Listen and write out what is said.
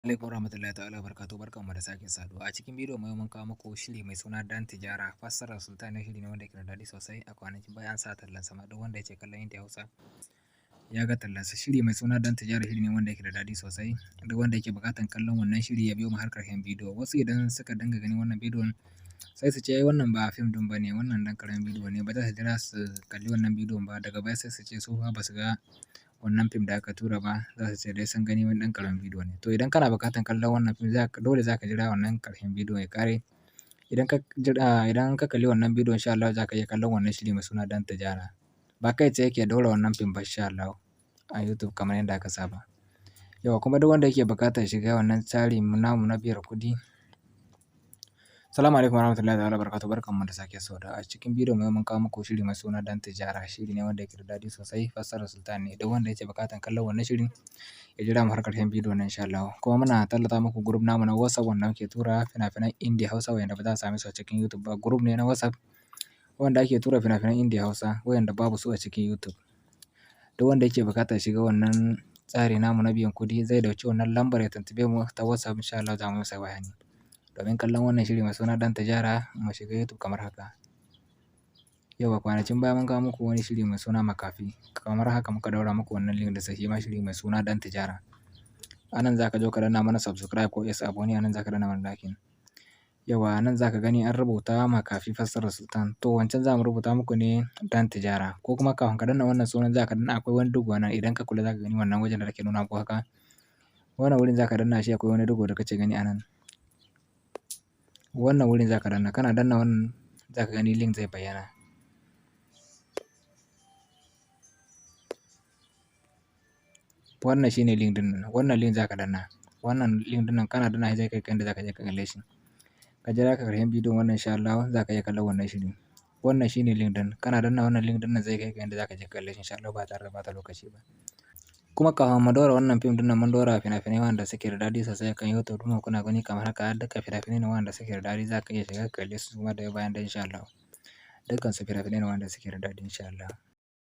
Alaikum warahmatullahi ta'ala barakatuh, barkanmu da sake saduwa. A cikin bidiyon mu yau mun kawo muku shiri mai suna Dan Tijara, fassarar Sultan na shiri ne wanda yake da daɗi sosai. A kwanakin baya an sa tallan sama, duk wanda yake kallon Indiya Hausa ya ga tallansa. Shiri mai suna Dan Tijara shiri ne wanda yake da daɗi sosai. Duk wanda yake buƙatar kallon wannan shiri ya biyo mu har ƙarshen bidiyo. Wasu idan suka dinga ganin wannan bidiyon sai su ce ai wannan ba fim ɗin ba ne, wannan ɗan ƙaramin bidiyo ne, ba za su jira su kalli wannan bidiyon ba. Daga baya sai su ce su fa ba su ga wannan fim da aka tura ba, za su ce dai sun gani wani ɗan ƙaramin bidiyo ne. To, idan kana buƙatar kallon wannan fim, dole za ka jira wannan ƙarshen bidiyon ya ƙare. Idan ka jira, idan ka kalli wannan bidiyon, insha Allah za ka iya kallon wannan shiri mai suna Dan Tijara. Ba kai tsaye yake ɗaura wannan fim ba, insha Allah, a YouTube kamar yadda aka saba. Yauwa, kuma duk wanda yake buƙatar shiga wannan tsari namu na biyar kuɗi. Salamu alaikum warahmatullahi ta'ala barakatuh, barkanmu da sake saduwa. A cikin bidiyon mu yau mun kawo muku shiri mai suna Dan Tijara. Shiri ne wanda yake da daɗi sosai, fassarar Sultan ne. Duk wanda yake buƙatar kallon wannan shirin ya jira mu har ƙarshen bidiyon nan, insha Allah. Kuma muna tallata muku group namu na WhatsApp wanda muke tura fina-finan Indiya Hausa wayanda ba za a same su a cikin YouTube ba. Group ne na WhatsApp wanda ake tura fina-finan Indiya Hausa wayanda babu su a cikin YouTube. Duk wanda yake buƙatar shiga wannan tsari namu na biyan kuɗi zai ɗauki wannan lambar ya tuntuɓe mu ta WhatsApp, insha Allah za mu masa bayani. Domin kallon wannan shiri mai suna Dan Tijara, mu shiga YouTube kamar haka. Yauwa, kwanakin baya mun kawo muku wani shiri mai suna Makafi. Kamar haka muka ɗaura muku wannan link da shi ma shiri mai suna Dan Tijara. A nan za ka zo ka danna mana subscribe ko yes abone, a nan za ka danna mana like. Yauwa, a nan za ka gani an rubuta Makafi fassarar Sultan. To, wancan za mu rubuta muku ne Dan Tijara. Ko kuma kafin ka danna wannan sunan za ka danna, akwai wani ɗigo nan, idan ka kula za ka gani wannan wajen da nake nuna muku haka. Wannan wurin za ka danna shi, akwai wani ɗigo da kake gani a nan. Wannan wurin za ka danna, kana danna wannan za ka gani link zai bayyana. Wannan shine link ɗin nan, wannan link za ka danna. Wannan link ɗin nan kana danna shi zai kai ka inda za ka je ka kalle shi. Ka jira ka ƙarshen bidiyon wannan, insha Allah za ka iya kallon wannan shirin. Wannan shine link ɗin, kana danna wannan link ɗin nan zai kai ka inda za ka je ka kalle shi, insha Allah, ba tare da ɓata lokaci ba. Kuma kafin mu ɗaura wannan fim ɗin nan mun ɗaura fina-finai wanda suke da daɗi sosai kan YouTube ɗinmu, kuna gani kamar haka, duka fina-finai ne wanda suke da daɗi, za ka iya shiga ka kalle su kuma ɗaya bayan ɗaya, insha Allah. Dukkansu fina-finai ne wanda suke da daɗi, insha Allah.